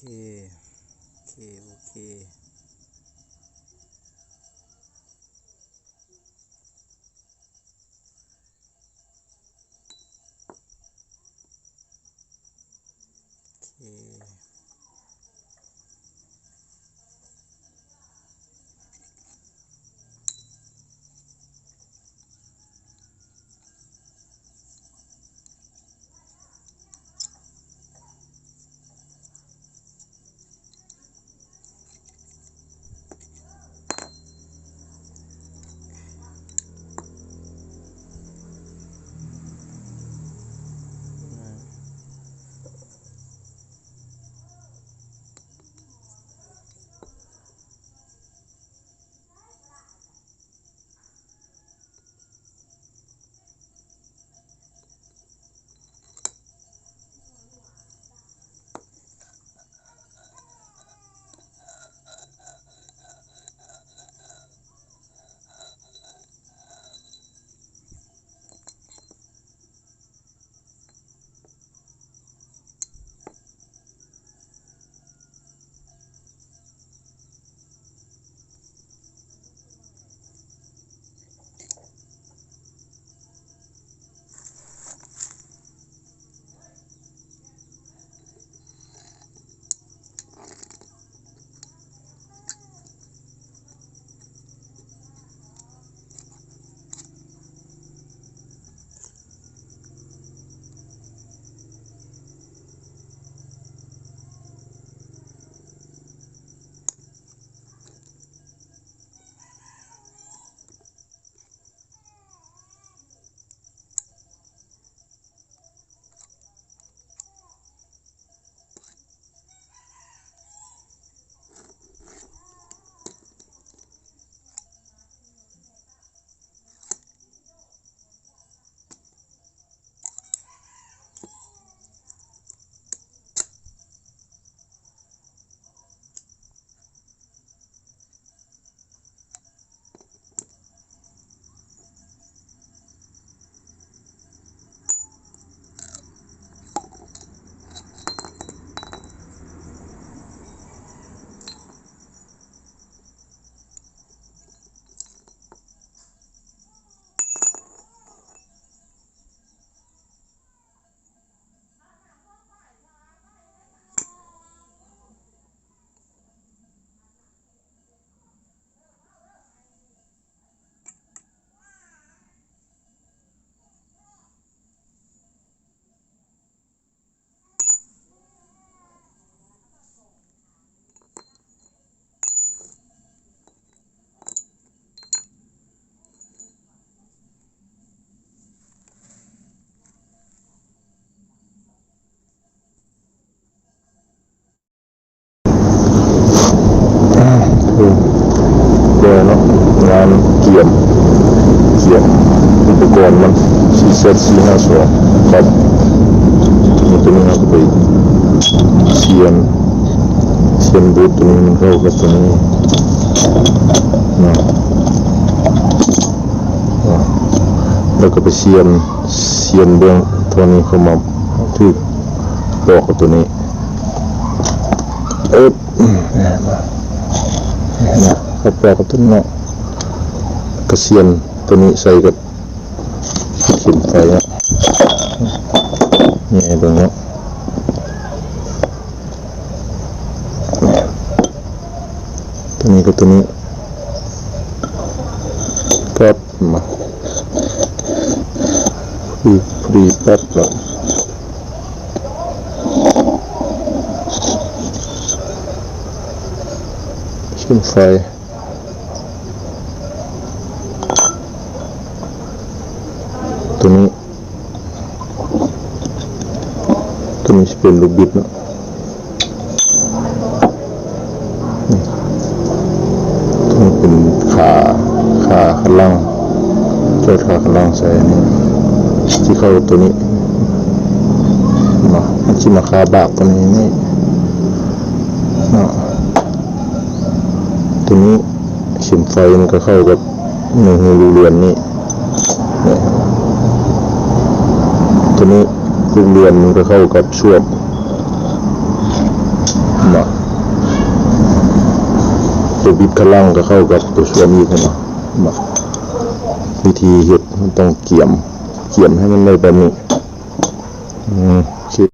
ເຄ ໂອເຄ ໂອເຄ. ແລ້ວເນາະ ງານກຽມ ກຽມອຸປະກອນມັນ ຊີແຊັດສີ່ຫ້າສອງ ຄັບ ໂຕນີ້ເຮົາກະໄປຊຽນ ຊຽນບຸດໂຕນີ້ມັນເຂົ້າກັບໂຕນີ້ເນາະ ແລ້ວກະໄປຊຽນ ຊຽນເບິ່ງໂຕນີ້ເຂົ້າມາຖືກ ປອກກັບໂຕນີ້ ເອີບ ເຂົ້າປອກກັບໂຕນີ້ເນາະ ກະຊຽນໂຕນີ້ໃສ່ກັບເຂັມໄຟເນາະ ແຫຍ່ເບິ່ງເນາະ ໂຕນີ້ກັບໂຕນີ້ ກັບ ມາ ພໍດີ ພໍດີປັບແລ້ວ ເຂັມໄຟ ໂຕນີ້ ໂຕນີ້ຊິເປັນລູກບິດເນາະ ໂຕນີ້ເປັນຂາ ຂາຄັນຫຼັງ ຈອດຂາຄັນຫຼັງໃສ່ອັນນີ້ ຊິເຂົ້າໂຕນີ້ເນາະ ມັນຊິມາຄາບາກໂຕນີ້ ນີ້ເນາະ ໂຕນີ້ ເຂັມໄຟມັນກະເຂົ້າກັບໃນຮູລວນນີ້ ນີ້ ໂຕນີ້ຮູລວນມັນກະເຂົ້າກັບຊວບ ມາ ຕົວບິດຂະລັງກໍເຂົ້າກັບຕົວຊວມອີກເນາະ. ມາ ວິທີເຮັດ ມັນຕ້ອງກຽມ ກຽມໃຫ້ມັນໄດ້ແບບນີ້. ອືມ